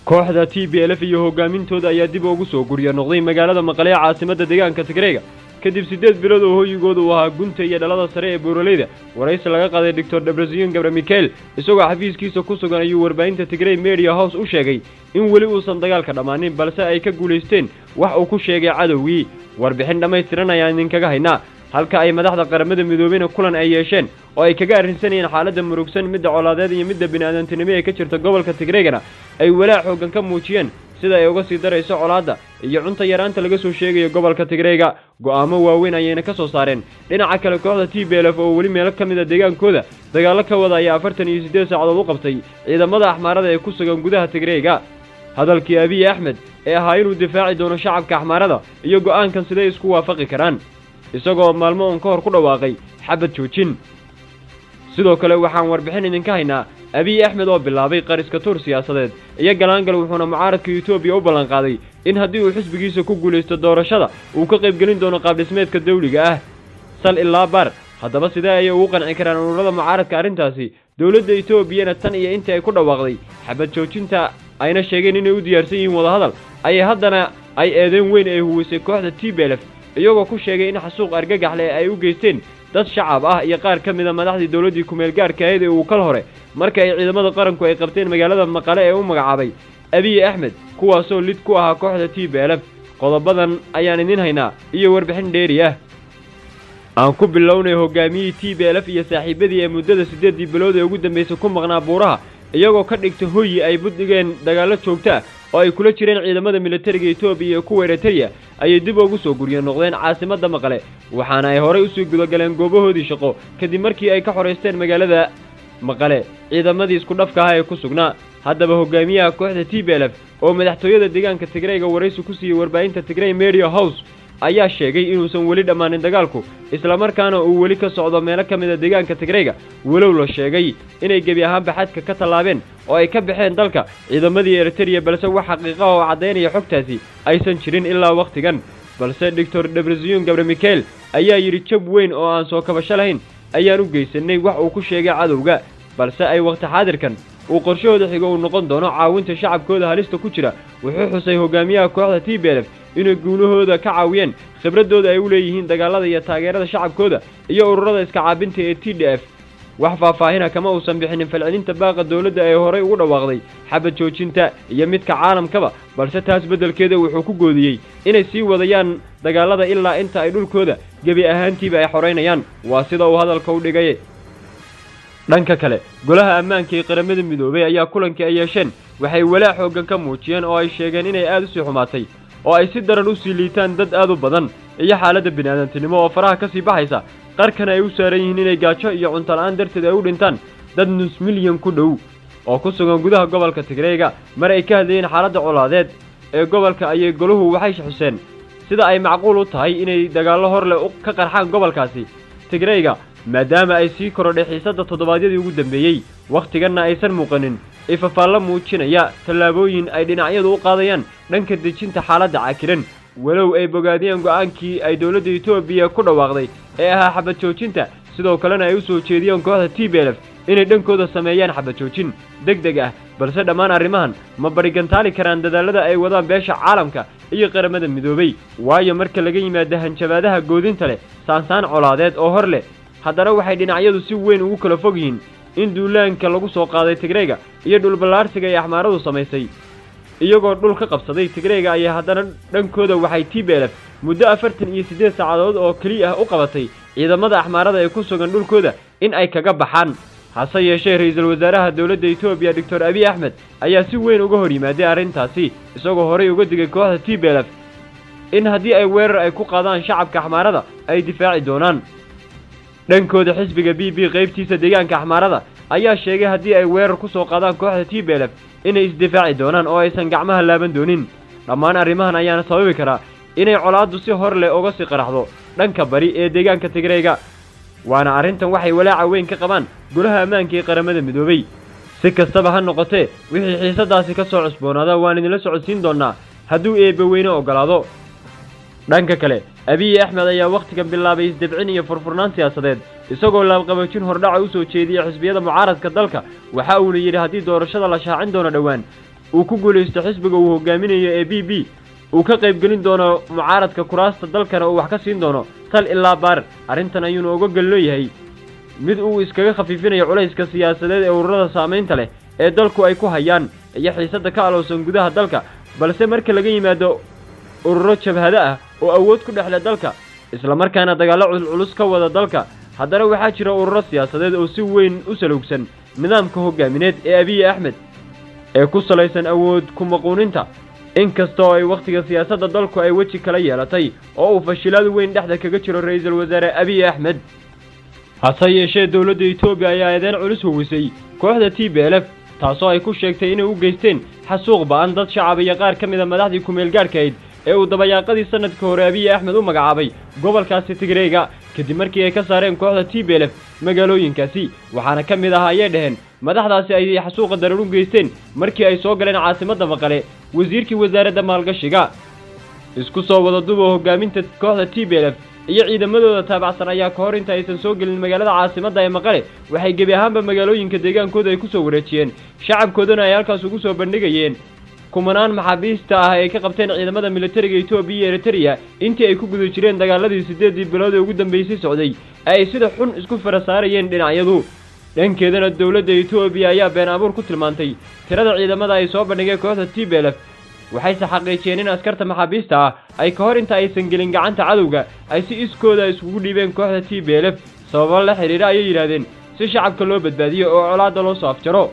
Kooxda TPLF iyo hogaamintooda ayaa dib ugu soo gurya noqday magaalada Maqale ee caasimadda deegaanka Tigreega kadib 8 bilood oo hoygooda uu ahaa gunta iyo dhalada sare ee buuraleyda. Waraysi laga qaaday Doctor Debretsion Gebremichael isagoo xafiiskiisa ku sugan ayuu warbaahinta Tigray Media House u sheegay in weli uusan dagaalka dhammaanin, balse ay ka guulaysteen wax uu ku sheegay cadowgii. Warbixin dhammaystiran ayaan idinkaga haynaa. Halka ay madaxda Qaramada Midoobeyna kulan ay yeesheen oo ay kaga arrinsanayeen xaaladda murugsan, midda colaadeed iyo midda bini'aadantinimo ee ka jirta gobolka Tigreegana ay walaac xooggan ka muujiyeen sida ay uga sii darayso colaadda iyo cunto yaraanta laga soo sheegayo gobolka Tigreega. Go'aamo waaweyn ayayna ka soo saareen. Dhinaca kale, kooxda TPLF oo weli meelo ka mid a deegaankooda dagaallo ka wada ayaa 48 saacadood u qabtay ciidamada Axmaarada ee ku sugan gudaha Tigreega. Hadalkii Abiy Axmed ee ahaa inuu difaaci doono shacabka Axmaarada iyo go'aankan siday isku waafaqi karaan, isagoo maalmo uun ka hor ku dhawaaqay xabad joojin? Sidoo kale waxaan warbixin idinka haynaa Abiy Axmed oo bilaabay qariska tuur siyaasadeed iyo galaangal, wuxuuna mucaaradka Etoobiya u ballanqaaday in haddii uu xisbigiisa ku guulaysto doorashada uu ka qaybgelin doono qaabdhismeedka dawliga ah sal ilaa baar. Haddaba sidee ayay ugu qanci karaan ururada mucaaradka arrintaasi? Dowladda Etoobiyana tan iyo intii ay ku dhawaaqday xabad joojinta ayna sheegeen inay u diyaarsan yihiin wadahadal, ayay haddana ay eedeyn weyn ay huwisay kooxda TPLF, iyagoo ku sheegay in xasuuq argagax leh ay u geysteen dad shacab ah iyo qaar ka mid a madaxdii dowladdii kumeel gaarka ahayd ee uu kal hore marka ay ciidamada qaranku ay qabteen magaalada Maqale ee u magacaabay Abiy Axmed, kuwaasoo lid ku ahaa kooxda TPLF. Qodobadan ayaan idiin haynaa iyo warbixin dheeri ah. Aan ku bilownay hogaamiyihii TPLF iyo saaxiibadii ee muddada 8-dii bilood ee ugu dambaysay ku maqnaa buuraha, iyagoo ka dhigta hoyi ay buddigeen dagaallo joogto ah oo ay kula jireen ciidamada militariga Etoobiya iyo kuwa Eritrea, ayay dib ugu soo guryo noqdeen caasimadda Maqale, waxaana ay horay usii gudagaleen goobahoodii shaqo kadib markii ay ka xoraysteen magaalada Maqale ciidamadii isku dhafka ahaa ee ku sugnaa. Haddaba hogaamiyaha kooxda TPLF oo madaxtooyada deegaanka Tigrayga waraysi ku siiyey warbaahinta Tigray Media House ayaa sheegay inuusan weli dhammaanin dagaalku, islamarkaana uu weli ka socdo meelo ka mid a deegaanka Tigrayga, walow la sheegay inay gebi ahaanba xadka ka tallaabeen oo ay ka baxeen dalka ciidamadii Eritrea, balse wax xaqiiqaha oo caddaynaya xogtaasi aysan jirin ilaa wakhtigan. Balse Doctor Debretsion Gebremichael ayaa yidhi: "Jab weyn oo aan soo kabasho lahayn ayaan u geysanay," wax uu ku sheegay cadowga, balse ay wakhti xaadirkan uu qorshahooda xigo uu noqon doono caawinta shacabkooda halista ku jira. Wuxuu xusay hogaamiyaha kooxda TPLF inay guulahooda ka caawiyeen khibraddooda ay u leeyihiin dagaalada iyo taageerada shacabkooda iyo ururada iska caabinta ee TDF. Wax faahfaahina kama uusan bixinin falcelinta baaqa dowladda ee horay ugu dhawaaqday xabad joojinta iyo midka caalamkaba, balse taas beddelkeeda wuxuu ku goodiyey inay sii wadayaan dagaalada ilaa inta ay dhulkooda gebi ahaantiiba ay xoraynayaan, waa sida uu hadalka u dhigay. Dhanka kale, Golaha Ammaanka ee Qaramada Midoobay ayaa kulankii ay yeesheen waxay walaac xooggan ka muujiyeen oo ay sheegeen inay aad u sii xumaatay oo ay si daran u sii liitaan dad aad u badan iyo xaaladda bini'aadantinimo oo faraha ka sii baxaysa, qarkana ay u saaran yihiin inay gaajo iyo cunto la'aan darteed ay u dhintaan dad nus milyan ku dhow oo ku sugan gudaha gobolka Tigreyga. Mar ay ka hadlayeen xaaladda colaadeed ee gobolka ayay goluhu waxay xuseen sida ay macquul u tahay inay dagaallo hor leh ka qarxaan gobolkaasi Tigreyga, maadaama ay sii korodhay xiisadda toddobaadyadii ugu dambeeyey, wakhtiganna aysan muuqanin ifafaallo muujinaya tallaabooyin ay dhinacyadu u qaadayaan dhanka dejinta xaaladda cakiran. Walow ay bogaadiyeen go'aankii ay dowladda Etoobiya ku dhawaaqday ee ahaa xabad joojinta, sidoo kalena ay u soo jeediyeen kooxda TPLF inay dhankooda sameeyaan xabad joojin deg deg ah, balse dhammaan arrimahan ma barigantaali karaan dadaallada ay wadaan beesha caalamka iyo Qaramada Midoobay, waayo marka laga yimaado hanjabaadaha goodinta leh, saansaan colaadeed oo hor leh, haddana waxay dhinacyadu si weyn ugu kala fog yihiin in duulaanka lagu soo qaaday Tigreyga iyo dhulballaarsiga ay Axmaaradu samaysay iyagoo dhul ka qabsaday Tigreyga ayaa haddana dhankooda waxay TPLF muddo 48 saacadood oo keliya ah u qabatay ciidamada Axmaarada ee ku sugan dhulkooda in ay kaga baxaan. Hase yeeshee, ra-iisul wasaaraha dowladda Etoobiya Doctor Abiy Axmed ayaa si weyn uga hor yimaaday arrintaasi, isagoo horey uga digay kooxda TPLF in haddii ay weerar ay ku qaadaan shacabka Axmaarada ay difaaci doonaan. Dhankooda, xisbiga PP qaybtiisa deegaanka Axmaarada ayaa sheegay haddii ay weerar ku soo qaadaan kooxda TPLF inay isdifaaci doonaan oo aysan gacmaha laaban doonin. Dhammaan arrimahan ayaana sababi karaa inay colaaddu si hor leh uga sii qaraxdo dhanka bari ee deegaanka Tigreyga, waana arrintan waxay walaaca weyn ka qabaan Golaha Ammaanka ee Qaramada Midoobay. Si kastaba ha noqotee, wixii xiisadaasi ka soo cusboonaada waan idinla socodsiin doonnaa hadduu Eebbe weyne oggolaado. Dhanka kale, Abiy Axmed ayaa wakhtigan bilaabay isdebcin iyo furfurnaan siyaasadeed, isagoo laabqaboojin hordhaca u soo jeediyey xisbiyada mucaaradka dalka. Waxa uuna yidhi haddii doorashada la shaacin doono dhowaan uu ku guulaysto xisbiga uu hogaaminayo ee B B uu ka qaybgelin doono mucaaradka kuraasta dalkana uu wax ka siin doono tal ilaa baar. Arrintan ayuuna uga gol leeyahay mid uu iskaga khafiifinayo culayska siyaasadeed ee ururada saamaynta leh ee dalku ay ku hayaan iyo xiisadda ka alowsan gudaha dalka. Balse marka laga yimaado ururo jabhado ah oo awood ku dhexle dalka islamarkaana dagaallo culculus ka wada dalka, haddana waxaa jira ururo siyaasadeed oo si weyn u salowgsan nidaamka hoggaamineed ee Abiy Axmed ee ku salaysan awood ku-maquuninta. Inkasta oo ay wakhtiga siyaasadda dalku ay weji kala yeelatay oo uu fashilaad weyn dhexda kaga jiro ra-iisul wasaare Abiy Axmed, hase yeeshee dowladda Etoobiya ayaa eedeyn culus huwisay kooxda T B L F, taasoo ay ku sheegtay inay u geysteen xasuuq ba'an dad shacab iyo qaar ka mid a madaxdii ku-meelgaadhka ahayd ee uu dabayaaqadii sanadkii hore Abiy Axmed u magacaabay gobolkaasi Tigreega, kadib markii ay ka saareen kooxda T B L F magaalooyinkaasi. Waxaana ka mid ah, ayay dhaheen, madaxdaasi ay xasuuqa daran u geysteen markii ay soo galeen caasimadda Maqale wasiirkii wasaaradda maalgashiga. Isku soo wada duba, hogaaminta kooxda T B L F iyo ciidamadooda taabacsan ayaa ka hor inta aysan soo gelin magaalada caasimadda ee Maqale waxay gebi ahaanba magaalooyinka deegaankooda ay ku soo wareejiyeen shacabkoodana ay halkaas ugu soo bandhigayeen kumanaan maxaabiista ah ay ka qabteen ciidamada militariga Etoobiya iyo Eritrea intii ay ku guda jireen dagaaladii 8dii bilood ee ugu dambeysay socday ee ay sida xun isku fara saarayeen dhinacyadu. Dhankeedana dowladda Etoobiya ayaa been abuur ku tilmaantay tirada ciidamada ay soo bandhigeen kooxda T B L F, waxayse xaqiijiyeen in askarta maxaabiista ah ay ka hor inta aysan gelin gacanta cadowga ay si iskooda iskugu dhiibeen kooxda T B L F, sababo la xidhiidha ayay yidhaahdeen si shacabka loo badbaadiyo oo colaadda loo soo afjaro.